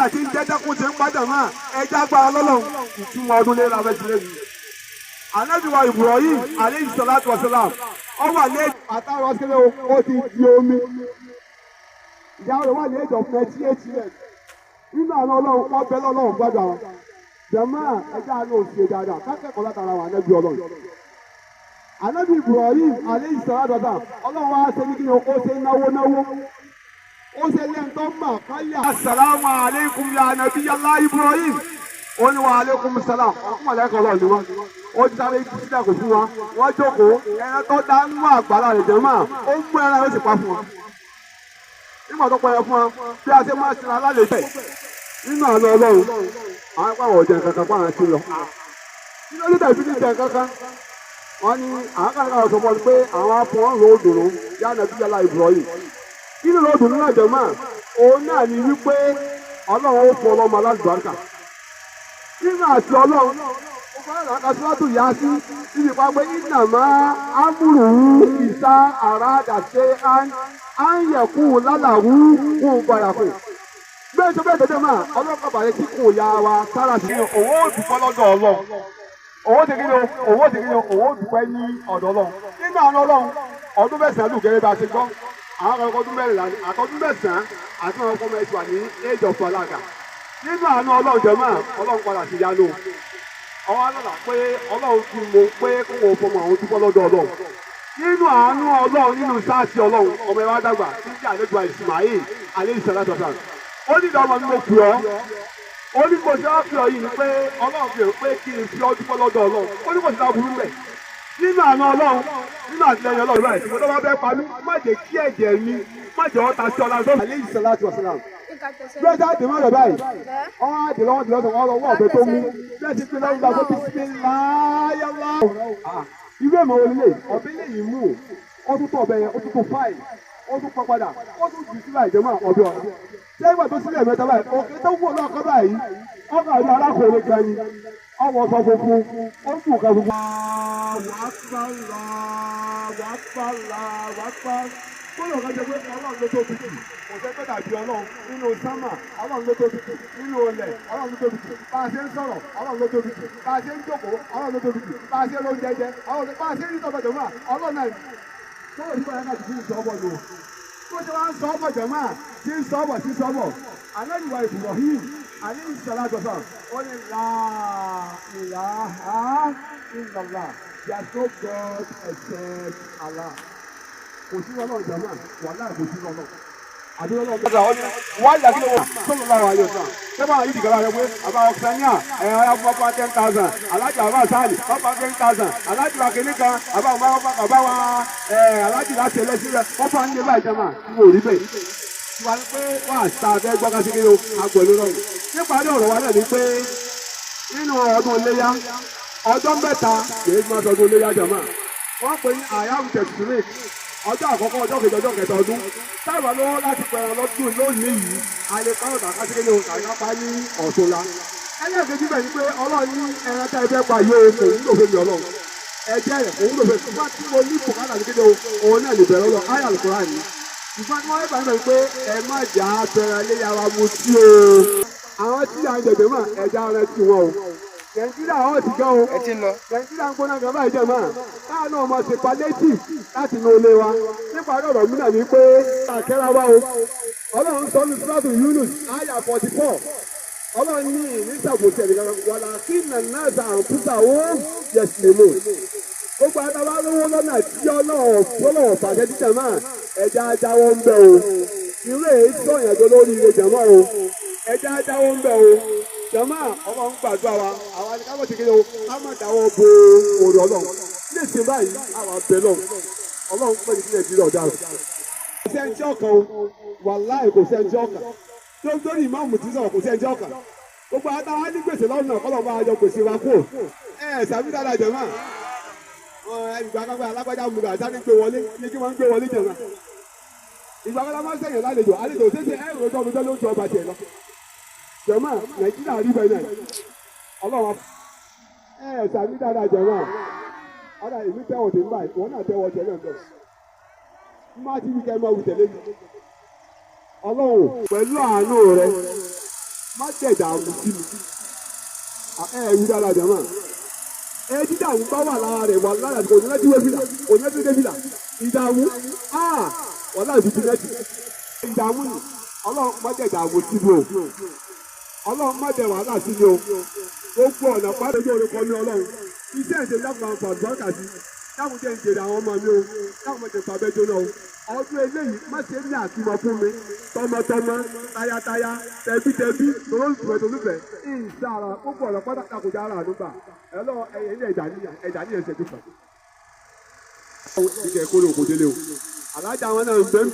Nígbà tí ń jẹ́ dẹ́kun ti ń padà náà, ẹja agbára lọ́lọ́run ìtumọ̀ ọdún lé la fẹ́ sílẹ̀ yìí. Ànábì wa Ibrahim alayhi salatu wa salam, ọ wà ní àtàwọn sílẹ̀, ó ti di omi. Ìyá rẹ̀ wà ní age of 98 years. Nínú àwọn Ọlọ́run, wọ́n bẹ lọ́lọ́run gbọ́dọ̀ àwọn. Jàmáà, ẹja àánú òsè dáadáa, kákẹ́kọ̀ọ́ látara àwọn ànábì Ọlọ́run. Ànábì Ibrahim alayhi salatu wa salam, Ọlọ́run wá ṣe ní kí ni ó ṣe náwó náwó. Ó ṣe lẹ́ńtọ́ mà kálíà. Asalaamu aleykum ya nabiyallah Ibrahim. Ó ní wa aleykum salam. Ọkùnrin mọ̀lẹ́kọ̀ Ọlọ́run ni wọ́n. Ó ti sáré sílẹ̀ kò fún wa. Wọ́n jókòó. Ẹran tó dá nínú àgbàlá rẹ̀ jẹ́ máa. Ó mú ẹran, yóò sì pa fún wọn. Nígbà tó pẹ̀lẹ́ fún wa, bí a ṣe máa ṣe alálejò nínú àná Ọlọ́run, àwọn ẹ̀pọ̀ àwọn ọ̀jẹ̀ nǹkan kan fún àwọn tí ń lọ. Kí ló dé tàbí ní jẹ nǹkan kan? Wọ́n ní àwọn kan náà sọ fún ọ pé àwọn afọ ń ro òdòdó yá nabiyallah Ibrahim. Kí ló dùn náà jẹ máa? Òun náà ni wípé Ọlọ́run ó fún ọlọ́mọ alálùbáríkà. Nínú àti Ọlọ́run, ó fẹ́ràn àkàtúntò yá sí níbi pápẹ́ ìnàmá amúrùú ìsá àràdà ṣe á ń yẹ̀kú lálàrú kún bàyàkù. Bẹ́ẹ̀ tó bẹ́ẹ̀ tẹ́tẹ́ máa, Ọlọ́run kàbàyẹ tí kò yá wa sára sí. Owó òdùpọ̀ lọ́dọ̀ Ọlọ́run. Owó ti kí ni o? Owó ti kí ni o? Owó òdùpẹ́ ní ọ̀dọ̀ Ọlọ́run. Nínú àwọn Ọlọ́run, ọdún 9 lù gẹ́gẹ́ bá a ṣe gbọ́. Àwọn akọ̀kọ̀ ọdún 14 ni àtọ́dún 9 àti àwọn ọkọ̀ mẹ́tì wà ní age of balaga. Nínú àánú Ọlọ́run, jẹ̀mọ́, Ọlọ́run padà sí yánú. Ọwọ́ alọ́là pé Ọlọ́run tún mọ̀ pé kó wọ́n fọmọ àwọn dúpọ́ lọ́dọ̀ Ọlọ́run. Nínú àánú Ọlọ́run, nínú sáàsì Ọlọ́run, ọmọ ẹ wá dàgbà títí àlejò Ismail alayhi salatu wasalam. Ó ní ìdá ọmọ mi, mo pè ọ́. Ó ní mo ṣe wá pè ọ́ yìí ni pé Ọlọ́run fi hàn pé kí n fi ọ́ dúpọ́ lọ́dọ̀ Ọlọ́run. Ó ní kò sí láburú bẹ̀. Nínú àánú Ọlọ́run, nínú àtìlẹyìn Ọlọ́run báyìí, ìwọ́n tó bá fẹ́ pa mí, má jẹ́ kí ẹ̀jẹ̀ mi má jẹ́ ọ́ ta sí ọlá sọ́ọ̀sì. Alayhi salatu wasalam. Bí ó jáde mọ́ rẹ̀ báyìí, wọ́n á dì lọ́wọ́ dì lọ́sọ̀, wọ́n lọ wọ́ ọ̀bẹ tó mú. Bí ẹ ti fi lọ́wọ́ gbà fún bisimiláyàlá. Irú èmọ̀ wo lè ọ̀bẹ lè yìí mú? Ó tún tọ̀ ọ̀bẹ yẹn, ó tún tún fáìlì, ó tún pọ̀ padà, ó tún jù sílẹ̀ ìjọba ọ̀bẹ ọ̀rá. Lẹ́yìn ìgbà tó sílẹ̀ mẹ́ta báyìí, òkè tó wù ọlọ́ọ̀kan báyìí, ọkọ̀ àti arákùnrin kan ni ọwọ́ sọ funfun, ó ń bù kan funfun. Allahu akbar, Allahu akbar, Allahu akbar. Gbọ́dọ̀ kan jẹ́ pé Ọlọ́run ló tóbi jù. Kò sẹ́ tó dàbí Ọlọ́run nínú sámà, Ọlọ́run ló tóbi jù. Nínú ilẹ̀, Ọlọ́run ló tóbi jù. Bá a ṣe ń sọ̀rọ̀, Ọlọ́run ló tóbi jù. Bá a ṣe ń jókòó, Ọlọ́run ló tóbi jù. Bá a ṣe ń lóúnjẹ jẹ, Ọlọ́run bá a ṣe ń rí tọ́jọ́ jọ̀mọ́, Ọlọ́run náà. Tó o ní báyìí láti fún ìsọ́bọ̀ lò. Tó ṣe wá ń sọ ọ́ bọ̀ jọ̀mọ́, tí ń sọ ọ́ bọ̀, tí ń sọ ọ́ bọ̀. Ànábì Ibrahim alayhi salatu wasalam, ó ní la ilaha illallah, there is no God except Allah. Kò sí Ọlọ́run jàmá, wàhálà kò sí Ọlọ́run. Àbí Ọlọ́run wọ́n yà kí ló wọ́n sọ̀rọ̀ lára ayé ọ̀sán. Ṣé báwọn yìí dìgbà rẹ̀ pé àbá ọ̀sánìà ẹ̀ ọ̀yà fún ọ̀pá 10,000, alájà àbá sáàlì ọ̀pá 10,000, alájì wa kìíní kan, àbá bàbá wa ẹ̀ alájì láti ẹlẹ́sìn rẹ̀, wọ́n fà ń lé báyìí jàmá, tí wọ́n ò rí bẹ́ẹ̀. Wà ní pé wọ́n àṣà fẹ́ gbọ́ ká sí kí ló agbẹ̀lú lọ́rùn. Níparí ọ̀rọ̀ wa náà ni pé nínú ọdún iléyá, ọjọ́ 3 kìí máa sọdún iléyá jàmá. Wọ́n pè ní àyàm tẹ̀sírík, ọjọ́ àkọ́kọ́, ọjọ́ kejì, ọjọ́ kẹta ọdún. Táwọn lọ́wọ́ láti pẹ̀rọ lọ́dún lónìí yìí, a lè pàrọ̀ tàkà sí kéde òkà pa ní ọ̀túnla. Ẹlẹ́ẹ̀kejì bẹ̀ ni pé Ọlọ́run ní ẹran tá ẹ fẹ́ pa yóò kò wúlò fún mi. Ọlọ́run ẹ̀jẹ̀ rẹ̀ kò wúlò fún mi. Ṣùgbọ́n tí mo ní bùkátà sí kéde òun náà lè bẹ̀rẹ̀ ọlọ́ ayé àlùkòrá ni. Ṣùgbọ́n tí wọ́n bá ń bẹ̀ pé ẹ má jà á fẹ́ràn léyà wa mu sí o. Àwọn tí à ń jẹ̀jẹ̀ mọ́ ẹja rẹ ti wọn o. Nàìjíríà ọ̀ ti gan o. Ẹ ti ń lọ. Nàìjíríà ń gbóná gan báyìí jẹ̀ mọ́. Káà náà máa ṣe palliative láti inú ilé wa. Nípa ọ̀rọ̀ mi náà ni pé àkẹ́rà wa o. Ọlọ́run sọ ní Suratu Yunus àyà 44. Ọlọ́run ní ìnísàbòsí ẹ̀dẹ̀kan wàlá kí nànáàsà àǹkúsà ó yẹ̀sìlèmọ̀. Gbogbo àtàwọn arówó lọ́nà tí Ọlọ́run fàṣẹ títẹ̀ máa ẹja ajáwọ́ ń bẹ̀ o. Irú èyí sọ̀yàn tó lórí ire jẹ̀mọ́ o. Ẹja ajáwọ́ ń bẹ̀ o. Jẹ̀mọ́, Ọlọ́run gbàdúrà wa. Àwa ni ká mọ̀ sí kí ni o, ká má dáwọ́ bo òrò Ọlọ́run. Ní ìsìn báyìí, àwa bẹ̀ lọ. Ọlọ́run pè ní Nàìjíríà ọ̀dà. Kò sẹ́ni tí ọkàn o, wàláì kò sẹ́ni tí ọkàn. Tó lórí ìmáàmù tí sọ̀rọ̀, kò sẹ́ni tí ọkàn. Gbogbo àtàwọn á ní gbèsè lọ́nà kọ́lọ̀ máa yọ gbèsè wa kú. Ẹ sàmì dáadáa jẹ̀mọ́. Ìgbà kan pé alágbájá mú gàdá ní gbé wọlé ní kí wọ́n ń gbé wọlé jẹ̀mọ́. Ìgbà kan máa ń sẹ̀yìn lálejò, àlejò ṣẹṣẹ ẹ̀rọ ọjọ́ mi ló ń jọ ọba tiẹ̀ lọ. Jẹ̀mọ́, Nàìjíríà rí bẹ́ẹ̀ náà. Ọlọ́run ẹ sàmì dáadáa jẹ̀mọ́. Ọ̀dà èmi tẹ́wọ̀ tèmi báyìí, wọ́n náà tẹ́wọ̀ tẹ̀ náà bẹ̀. Má ti wí kẹ́ ẹ máa wù tẹ̀lé mi. Ọlọ́run, pẹ̀lú àánú rẹ, má jẹ́ ìdààmú sí mi. Ẹ ẹ wí dáadáa jẹ́ mọ́. Ẹ dídààmú bá wà lára rẹ̀ wà lára kò ní lẹ́tí wé fìlà, kò ní lẹ́tí wé fìlà. Ìdààmú wà lára ìdí lẹ́tí. Ìdààmú ni Ọlọ́run má jẹ́ ìdààmú sí mi o. Ọlọ́run má jẹ́ wàhálà sí mi o. Gbogbo ọ̀nà pàdé ojú orúkọ ní Ọlọ́run. Iṣẹ́ ìṣe dákun àwọn fàdúrà sí. Dákun jẹ́ ìjèrè àwọn ọmọ mi o. Dákun má jẹ́ pàbẹ́jọ́ náà o. Ọdún eléyìí má ṣe ní àtúmọ̀ fún mi tọmọtọmọ, tayataya, tẹbítẹbí, tolólùfẹ́ tolúfẹ́, ìsára gbogbo ọ̀nà pátá kàkójà ara àdúgbà ẹ lọ ẹyẹ ní ẹ̀dá níyà ẹ̀dá níyà ẹsẹ̀ dùkà. Ìkẹ́ kórè òkò délé o. Alájà wọn náà ń bẹ́ ń